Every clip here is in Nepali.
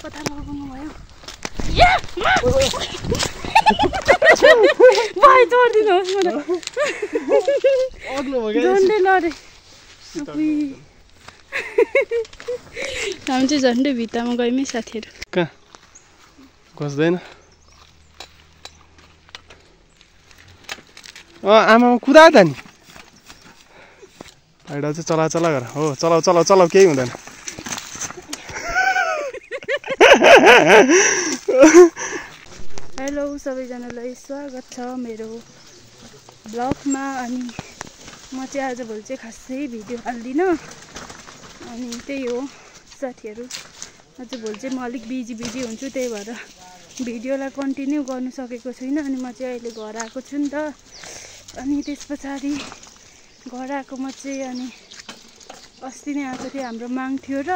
कता लगाउनु भयो भाइ छोडिदिनुहोस् मलाई झन्डै लडे हामी चाहिँ झन्डै भित्तामा गयौँ साथीहरू कहाँ घस्दैन आमा कुदा त नि आइडल चाहिँ चला गर हो चलाउ केही हुँदैन हेलो सबैजनालाई स्वागत छ मेरो ब्लगमा अनि म चाहिँ आजभोलि चाहिँ खासै भिडियो हाल्दिनँ अनि त्यही हो साथीहरू आजभोलि चाहिँ म अलिक बिजी हुन्छु त्यही भएर भिडियोलाई कन्टिन्यू गर्नु सकेको छुइनँ अनि म चाहिँ अहिले घर आएको छु नि त अनि त्यस पछाडि घर आएको म चाहिँ अनि अस्ति नै आएको थियो हाम्रो माग थियो र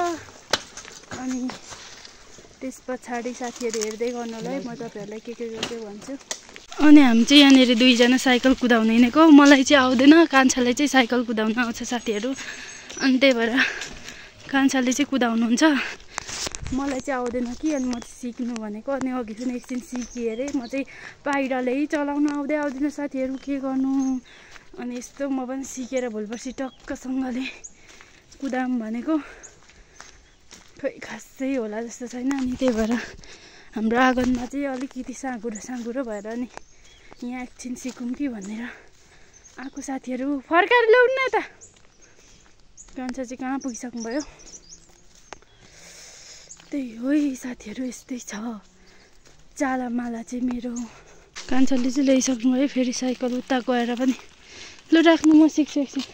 अनि त्यस पछाडि साथीहरू हेर्दै गर्नलाई म तपाईँहरूलाई के गर्दै भन्छु अनि हामी चाहिँ यहाँनिर दुईजना साइकल कुदाउन हिँडेको मलाई चाहिँ आउँदैन कान्छाले चाहिँ साइकल कुदाउन आउँछ साथीहरू अनि त्यही भएर कान्छाले चाहिँ कुदाउनुहुन्छ मलाई चाहिँ आउँदैन कि अनि म चाहिँ सिक्नु भनेको अनि अघि पनि एकछिन सिकेँ अरे म चाहिँ पाइडलै चलाउन आउँदैन साथीहरू के गर्नु अनि यस्तो म पनि सिकेर भोलिपर्सि टक्कसँगले कुदाम भनेको खै खासै होला जस्तो छैन अनि त्यही भएर हाम्रो आँगनमा चाहिँ अलिकति साँगुरो भएर अनि यहाँ एकछिन सिकौँ कि भनेर आएको साथीहरू फर्काएर ल्याउनु न यता कान्छा चाहिँ कहाँ पुगिसक्नु भयो त्यही हो साथीहरू यस्तै छ चालामाला चाहिँ मेरो कान्छाले चाहिँ ल्याइसक्नु भयो फेरि साइकल उता गएर पनि लु राख्नु म सिक्छु एकछिन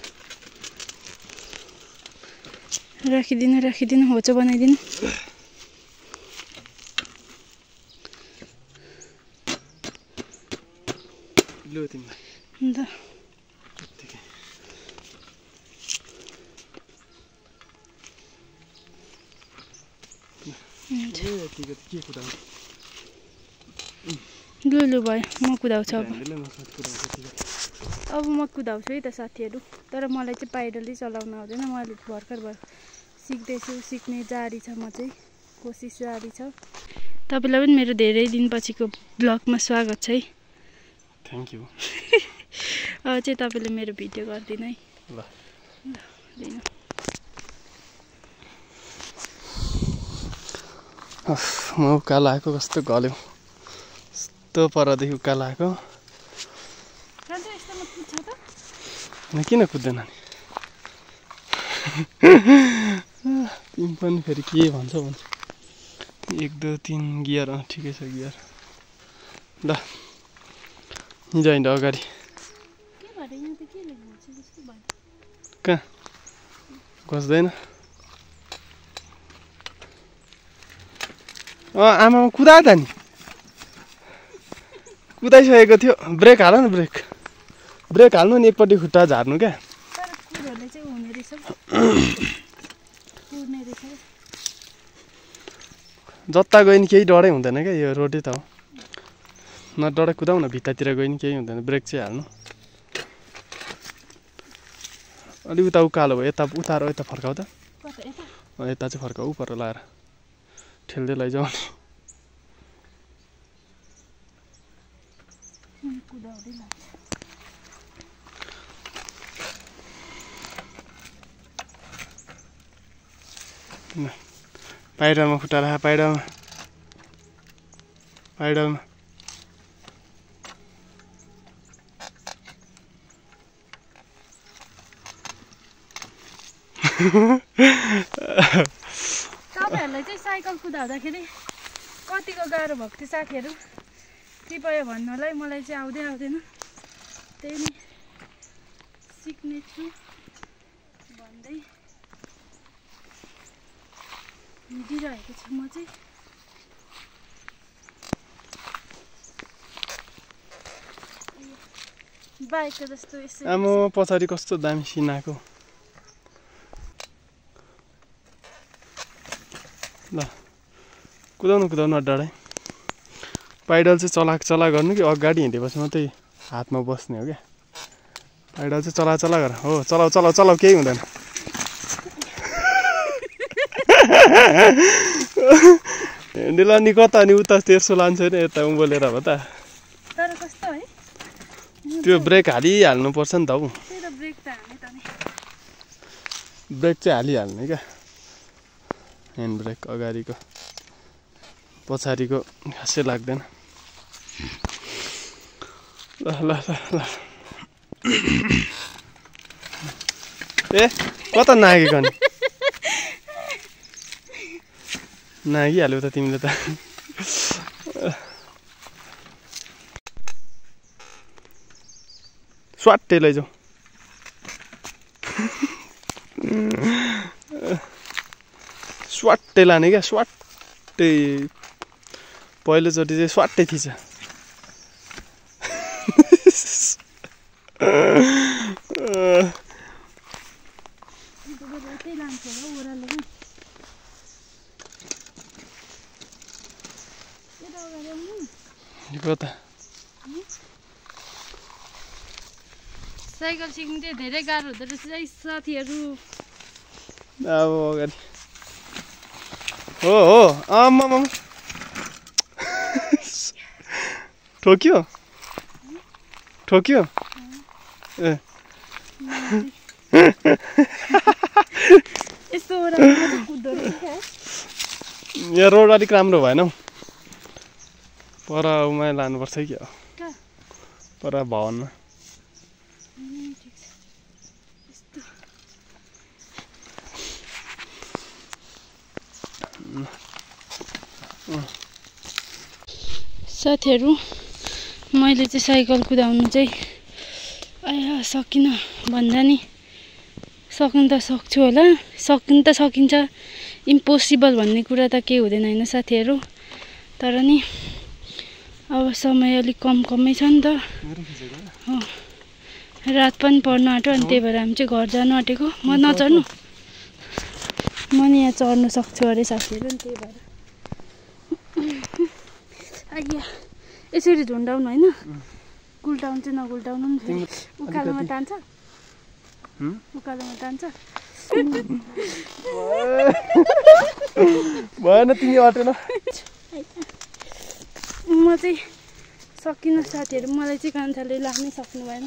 राखिदिनु होचो बनाइदिनु अन्त लु भयो म कुदाउँछु अब म कुदाउँछु है त साथीहरू तर मलाई चाहिँ पाइडलै चलाउन आउँदैन मैले भर्खर सिक्दैछु सिक्ने जारी छ म चाहिँ कोसिस जारी छ तपाईँलाई पनि मेरो धेरै दिनपछिको ब्लगमा स्वागत छ है थ्याङ्क यू अब चाहिँ तपाईँले मेरो भिडियो गरिदिनु है ल लिनु म उकालो आएको कस्तो गल्यो यस्तो परदेखि उकालो आएको किन कुद्दैन नि तिमी पनि फेरि के भन्छ 1 2 3 गियर ठिकै छ गियर ल हिँड अगाडि कहाँ घस्दैन आमा कुदा त नि कुदाइसकेको थियो ब्रेक हाल न ब्रेक हाल्नु नि एकपट्टि खुट्टा झार्नु क्या जता गयो नि केही डरै हुँदैन क्या यो रोडै त हो न डरै कुदाउ न भित्तातिर गयो नि केही हुँदैन ब्रेक चाहिँ हाल्नु अलि उता उकालो भयो यता उतार यता फर्काउ त यता चाहिँ फर्काउ पर लगाएर ठेल्दै लैजाऊ नि पाइडलमा खुट्टा राख पाइडलमा तपाईहरुलाई चाहिँ साइकल कुदाउँदाखेरि कतिको गाह्रो भएको थियो साथीहरु कृपया भन्नुलाई मलाई चाहिँ आउँदैन त्यही नै सिक्ने छु भन्दै हिँडिरहेको छु म चाहिँ बाइकको जस्तो यसै आमा पछाडी कस्तो दामी सिनाको ल कुदाउनु अड्डाडै पाइडल चाहिँ चला गर्नु कि अगाडि हिँडेपछि मात्रै हातमा बस्ने हो क्या पाइडल चाहिँ चला गर हो चलाउ केही हुँदैन ह्यान्डल अनि कता अनि उता तेर्सो लान्छ नि यता उम्बलेर हो त तर कस्तो है त्यो ब्रेक हालिहाल्नुपर्छ नि त हौ त्यही त ब्रेक त हाल्ने त नि ब्रेक चाहिँ हालिहाल्ने क्या ह्यान्ड ब्रेक अगाडिको पछाडिको खासै लाग्दैन ल ल ल ल ए कता नागेको नि नागिहाल्यो त तिमीले त स्वाट्टै लैजाऊ स्वाट्टै लाने क्या स्वाट्टै पहिलोचोटि चाहिँ स्वाट्टै थिच कता साइकल सिक्नु चाहिँ धेरै गाह्रो हुँदो रहेछ है साथीहरू अब अगाडि हो आम्मा ठोक्यो ठोक्यो ए यस्तो ओह्रालो कुद्दो रहेछ यहाँ रोड अलिक राम्रो भएन हौ पर उमा लानुपर्छ कि हो पर भवनमा साथीहरू मैले चाहिँ साइकल कुदाउनु चाहिँ आया सकिनँ भन्दा नि सक्नु त सक्छु होला सक्नु त सकिन्छ इम्पोसिबल भन्ने कुरा त केही हुँदैन होइन साथीहरू तर नि अब समय अलिक कमै छ नि त हो रात पनि पर्नु आँट्यो अनि त्यही भएर हामी चाहिँ घर जानु आँटेको म नचढ्नु म नि यहाँ चढ्नु सक्छु अरे साथीहरू नि त्यही भएर आइया यसरी झुन्डाउनु होइन गुल्टाउनु चाहिँ नगुल्टाउनु नि उकालोमा तान्छ उकालोमा तान्छ भएन तिमी अटेन म चाहिँ सकिनँ साथीहरू मलाई चाहिँ कान्छाले लाग्नै सक्नु भएन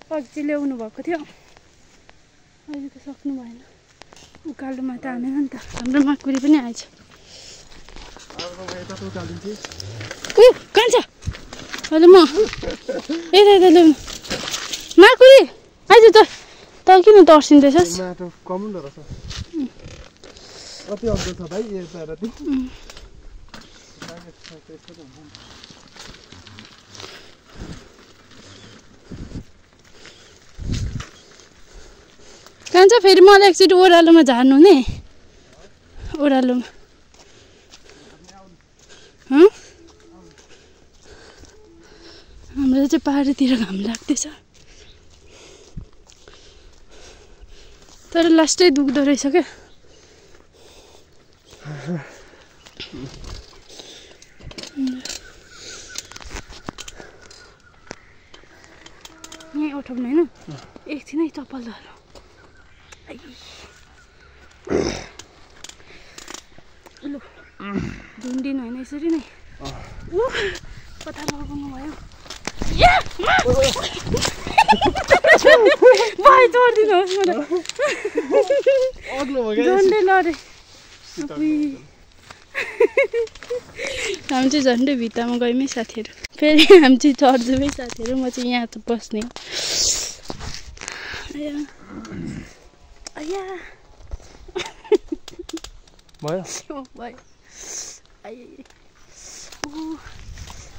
अघि चाहिँ ल्याउनु भएको थियो अहिले त सक्नु भएन उकालोमा तानेन नि त हाम्रो माकुरी पनि आएछ कान्छ अहिले म यता ल्याउनु माकुरी आइज त त किन तर्सिँदैछस् कान्छ फेरि मलाई एकचोटि ओह्रालोमा झार्नु नि ओह्रालोमा हाम्रो चाहिँ पहाडतिर घाम लाग्दैछ तर लास्टै दुख्दो रहेछ क्या यहीँ उठाउनु होइन एकछिनै चप्पल धर लु झुन्डिनु होइन यसरी नै कता लगाउनु भयो भाइ छोडिदिनुहोस् मलाई झन्डै लडे हामी चाहिँ झन्डै भित्तामा गयौँ है साथीहरू फेरि हामी चाहिँ चढ्छौँ है साथीहरू म चाहिँ यहाँ बस्ने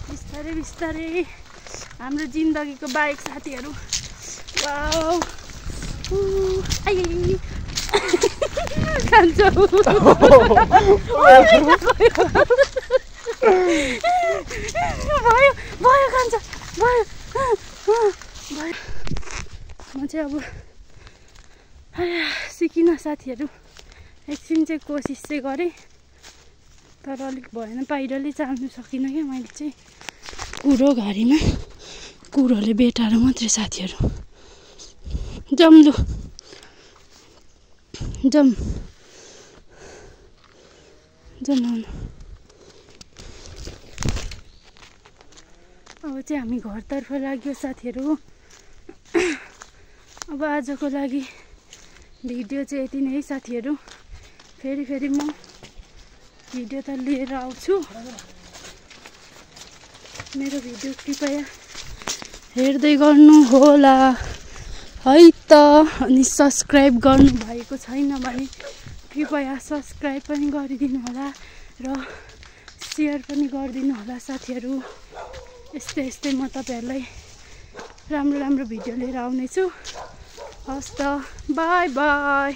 बिस्तारै बिस्तारै हाम्रो जिन्दगीको बाइक साथीहरू वाउ खान्छ भयो भयो खान्छ भयो भयो म चाहिँ अब सिकिनँ साथीहरू एकछिन चाहिँ कोसिस चाहिँ गरेँ तर अलिक भएन पाइडलै चाल्नु सकिनँ क्या मैले चाहिँ कुरो घारीमा कुरोले बेटाएर मात्रै साथीहरू जम्लु जम जमाउनु अब चाहिँ हामी घरतर्फ लाग्यो साथीहरू। अब आजको लागि भिडियो चाहिँ यति नै है साथीहरू। फेरि म भिडियो त लिएर आउँछु। मेरो भिडियो कृपया हेर्दै गर्नु होला है त। अनि सब्सक्राइब गर्नु भएको छैन भने कृपया सब्सक्राइब पनि गरिदिनु होला र सेयर पनि गरिदिनु होला साथीहरू। यस्तै म तपाईहरुलाई राम्रो भिडियो लिएर आउनेछु। हस् त, बाई बाई।